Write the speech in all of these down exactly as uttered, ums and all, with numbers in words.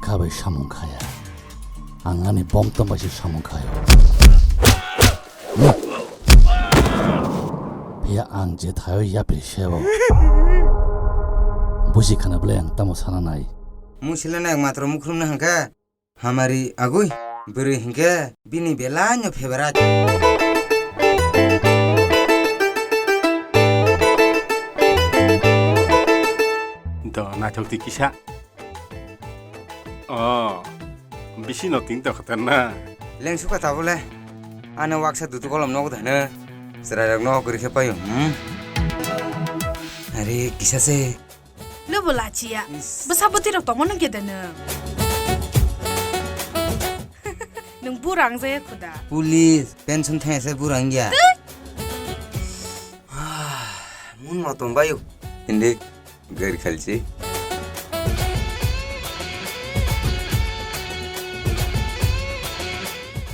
Abai samung khaya. Ang ani bomtom bai se samung khayo. Phiya ang je thaio yapri seo. Buji khana bwle ang tamo sana nai. Mung sile na matro mukhrum na hangkha. Hamari agui. Bwrwi hingkhe bini belai no favorite. Do naithok twi kisa. Oh, bisi no ting tokha na. Leng suka tabole. Ano waksa dutu kolom nogo dano. Chwrairok no gori khe payo. Hmm. Are kisa se. Lobo lachiya. Is. Bwsa bwtwi rok tongma nw gede nw. Nwng burang jaya khuda. Police, pension thangya se burang ya. Twi. Mun ma tong bayo. Hindi, gari khalchi.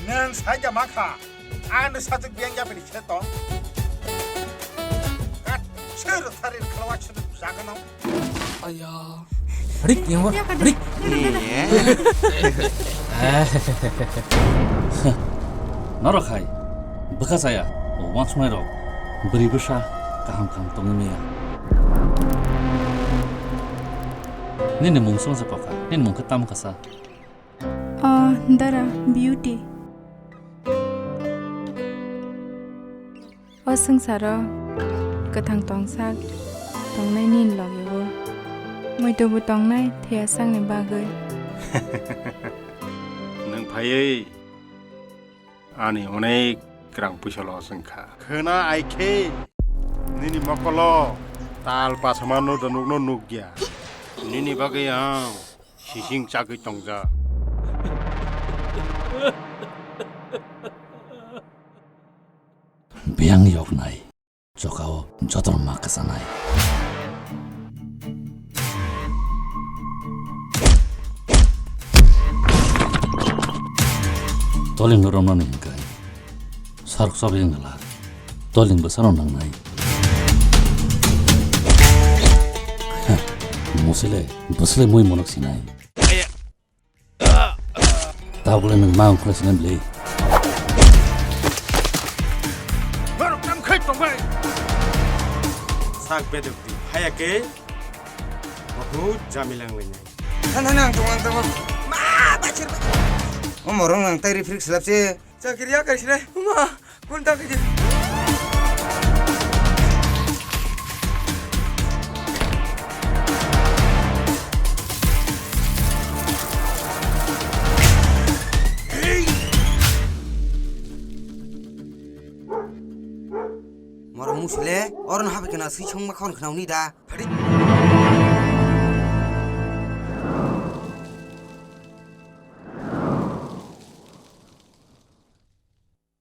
Nwng saja makha. Ano sajak biang ya bini seto. Kat, sir, sarin khlawa sir, jagano. Aya. Rik, yang wah. Rik. Norok hai. Bwkha saya. O wansmai rok. Bwrwi bwsa kaham kaham tongwi maya. Nini mung song sa kokha. Nini mung khe tamo kasa. O dara Beauty. O swngcharo kwthang tongsak tongnai nini logi o. Muitu bo tongnai thwiya sakni bagwi. Nwng phaiwi ani onek kwrang puisa loss wngkha. Khwna ai khe nini mokolo tal pasamano da nukno nukya. Nini bagwi ang sising chagwi tongjak. Biyang yoknai, chokao jotono ma kwchanai. Tolingno romnani hwnkhe sarok chobwi wngna la. Toling bwsano nangnai. Musile bwsle mui monok sinai. Tabukle nwng ma wngkhle sinai bwle. Norok tang khai tongbai. Sak bedok di. Haya ke. Bahut jamilang lengai. Than than ang tong ang tong. Ma bachir bachir. O morong ang tai refresh lap se. Chakiri ya kaisre. Ma kun ta kaji. Morong musile, oron habi kena sui chong ma khon khnau ni da. Phadi.